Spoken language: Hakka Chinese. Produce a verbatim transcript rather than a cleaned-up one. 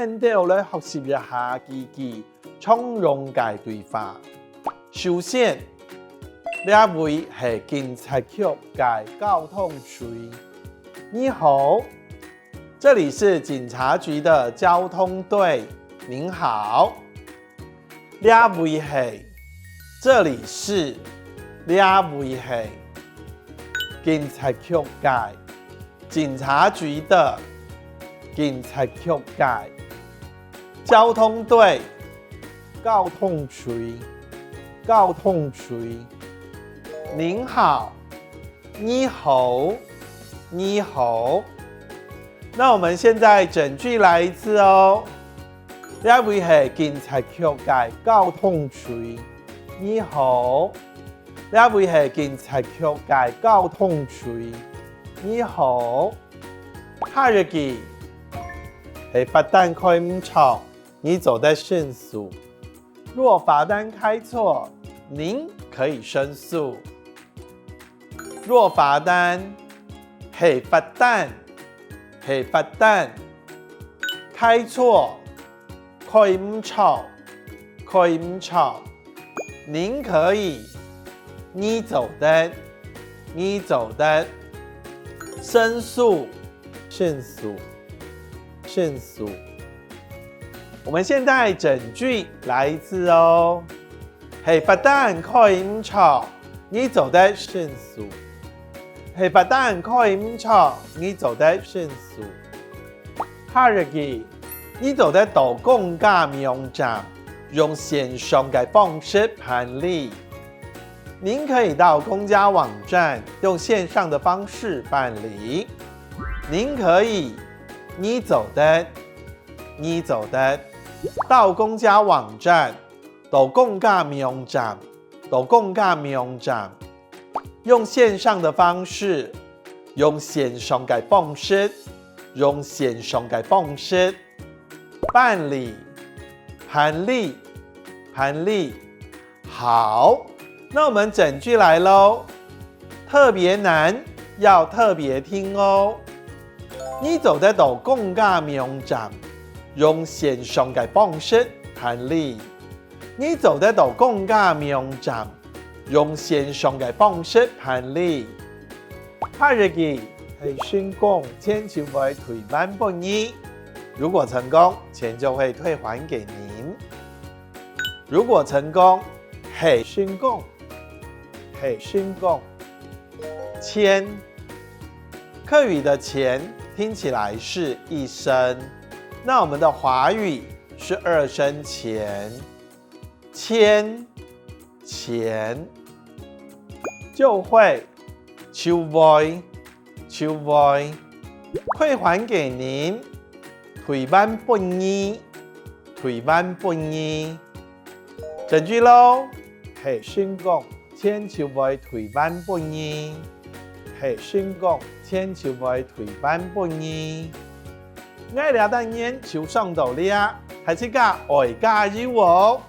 𠊎兜來學習一下幾句常用个對話。首先，這位係警察局个交通隊。你好，這裡是警察局的交通隊，您好。這位係，這裡是，這位係，警察局个，警察局的，警察局个，交通隊，交通隊，交通隊。您好，你好，你好。那我們現在整句來一次哦。這位係警察局个交通隊。你好，這位係警察局个交通隊。你好。下一句，係罰單開毋著，你做得申訴。若罰單開錯，您可以申訴。若罰單，係罰單，係罰單，開錯，開毋著，開毋著。您可以，你做得，你做得。申訴，申訴，申訴。我們現在整句來一次哦。係罰單開毋著，你做得申訴。係罰單開毋著，你做得申訴。下一句，你做得到公家網站，用線上个方式辦理。您可以到公家網站用線上的方式辦理。您可以，你做得，你做得。到公家網站，到公家網站，到公家網站。用線上的方式，用線上个方式，用線上个方式。辦理，辦理，辦理。好，那我們整句來囉。特別難，要特別聽哦。你做得到公家網站，用線上个方式辦理。你做得到公家網站，用線上个方式辦理。下一句，係成功，錢就會退還分你。如果成功，錢就會退還給您。如果成功，係成功，係成功。錢，客語的錢聽起來是一聲，那我們的華語是二聲錢。錢，錢。就會，就會，就會。退還給您，退還分你，退還分你。整句囉，係成功，錢就會退還分你。係成功，錢就會退還分你。𠊎這單元就上到這，大自家愛加油哦！